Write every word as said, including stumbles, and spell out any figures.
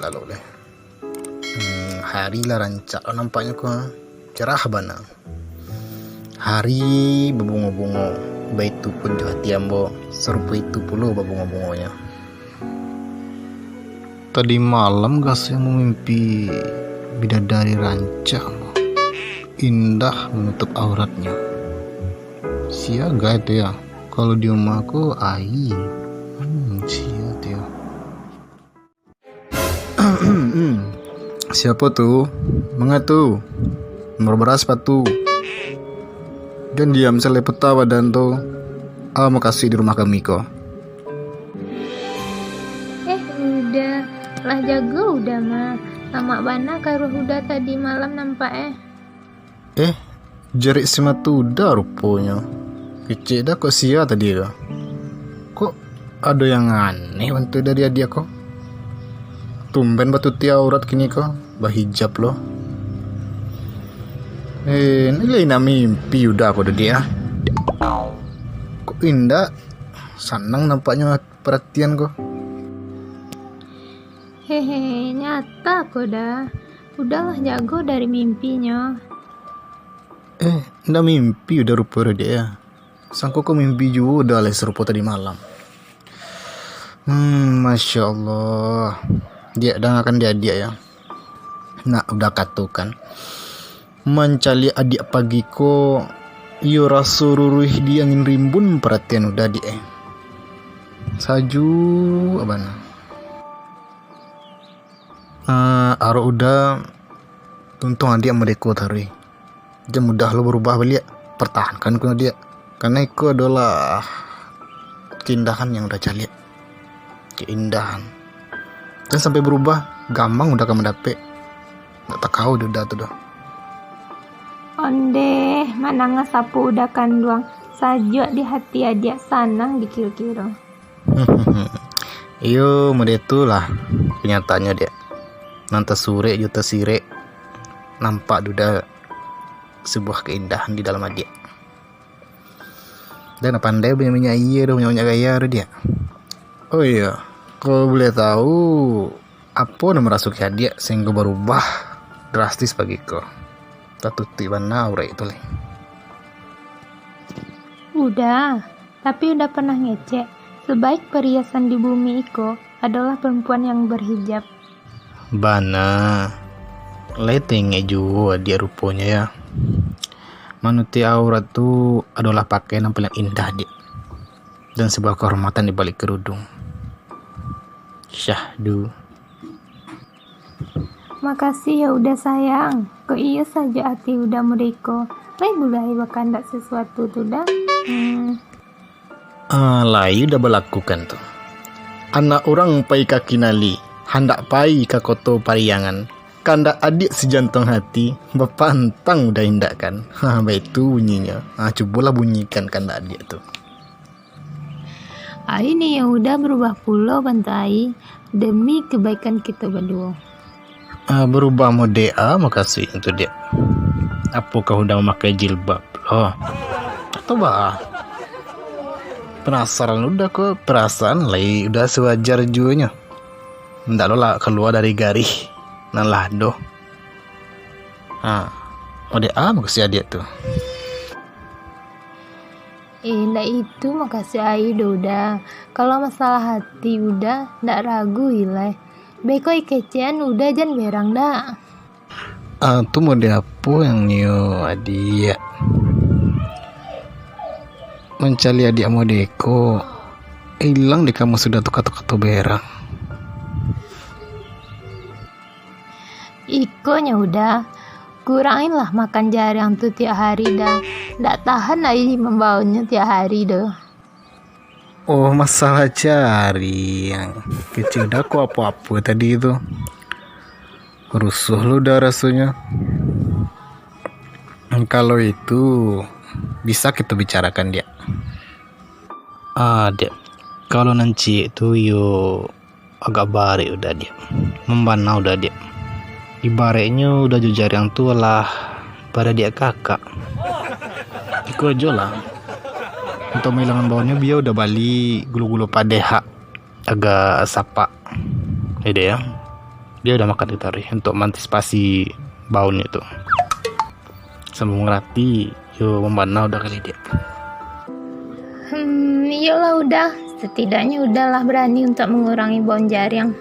Lalu leh. Hmm, hari lah rancak lah nampaknyo ko. Cerah bana. Hari babungo-bungo. Baitu pun jo hati ambo, sarupo itu pulo babungo-bungonyo. Tadi malam Gasing mamimpi bidadari rancak, indah manutup auratnyo. Sia gai tu yo, kalau di umah ko ai. Hmm, sia tu yo. Siapo tu? Manga tu? Nomor bara sapatu? Jan diam, salai peta badan tu. Ah, makasih di rumah kami ko. Eh, Uda. Lah jago Uda mah. Lamak bana karuah Uda tadi malam nampak eh. Eh, jarik si mato Uda ruponyo. Kecek Da, kok sia tadi tu? Kok ado yang aneh bantuak dari adiak ko? Tumben batutuik aurat kini ko, bahijab lo. Eh, ni lai nak mimpi Uda ko tadi ah. Kok indak? Sanang nampaknyo paratian ko. Hehe, nyata ko Da. Uda lah jago dari mimpinyo. Eh, ndak mimpi Uda rupo Diak yo. Sangko ko mimpi juo Uda lai sarupo tadi malam. Hmm, Masya Allah. Diak, dangakan di adiak yo. Nak Uda katokan. Mancaliak adiak pagi ko, iyo raso ruruih di angin rimbun paratian Uda Diak eh. Sajuak bana. Ah, arok Uda, tuntuang adiak madeko taruih. Jan mudah lo barubah baliak. Partahankan ko adiak. Karano iko adolah keindahan yang Uda caliak. Keindahan. Jan sampai barubah, gamang Uda ka mandapek. Ndak takao di Uda tu doh. Ondeh, mandanga sapo Uda kanduang. Sajuak di hati adiak, sanang dikiro-kiro. Iyo, model tu lah kenyataannyo, Diak. Nan tasurek jo tasirek, nampak Uda sabuah keindahan di dalam adiak. Dan pandai banyak-banyak iya doh, banyak-banyak gaya doh, Diak. Oh iyo, kalau boleh tahu, apo nan marasuki adiak sahinggo barubah drastis pagi ko? Tatutuik bana aurat tu lai. Uda, tapi Uda pernah ngecek, sebaik perhiasan di bumi iko adalah perempuan yang berhijab. Bana. Lai taingek juo adiak ruponyo yo. Manutuik aurat tu adolah pakaian yang paling indah, Diak. Dan sebuah kehormatan di balik keruduang. Syahdu. Makasih yo Uda sayang. Kok iyo sajo ati Uda mudeko. Lai bulai bakandak sesuatu tu Da. Hmm. Ah, lai Uda balakukan tu. Anak urang pai ka Kinali, handak pai ka koto Pariangan. Kandak adiak si jantuang hati, bapantang Uda indakkan. Ha, baitu bunyinyo. Ha, cubolah bunyikan kandak adiak tu. Ai ni yang Uda barubah pulo bantuak ai, demi kebaikan kito baduo. Ah, barubah model a makasuiknyo tu, Diak? Apokah Uda mamakai jilbab lo? Atau baa? Panasaran Uda ko, parasaan lai Uda sawajar juonyo. Ndak lo lah kalua dari garih nan lah ado. Ha, model a makasuik adiak tu. Eh, ndak itu makasuik ai doh Uda. Kalau masalah hati Uda, ndak ragu ilai. Beko ikecean Uda jan berang dak? Ah, tu model apo yang nio adiak? Mancaliak adiak model ko, ilang di kamus Uda tu kato-kato berang. Ikonyo Uda, kuranginlah makan jariang tu tiok hari Da. Ndak tahan ai mambaonyo tiok hari doh. Oh, masalah jariang. Kecek Uda ko apo-apo tadi tu. Rusuah lo Uda rasonyo. Kalau itu, bisa kito bicarakan, Diak. Ah, Diak. Kalau nan ciek tu, iyo agak barek Uda, Diak. Mambana Uda, Diak. Ibareknyo Uda jo jariang tu alah baradiak kakak. Iko ajo lah. Untuak mailangan baonyo, bia Uda bali gulo-gulo padeh agak sapak. Iyo, Diak, yo. Dia udah makan tu tadi untuk mengantisipasi baun itu. Sambung rati, yo mambana udah kali dia. Hmm, iyolah udah. Setidaknya udahlah berani untuk mengurangi baun jariang.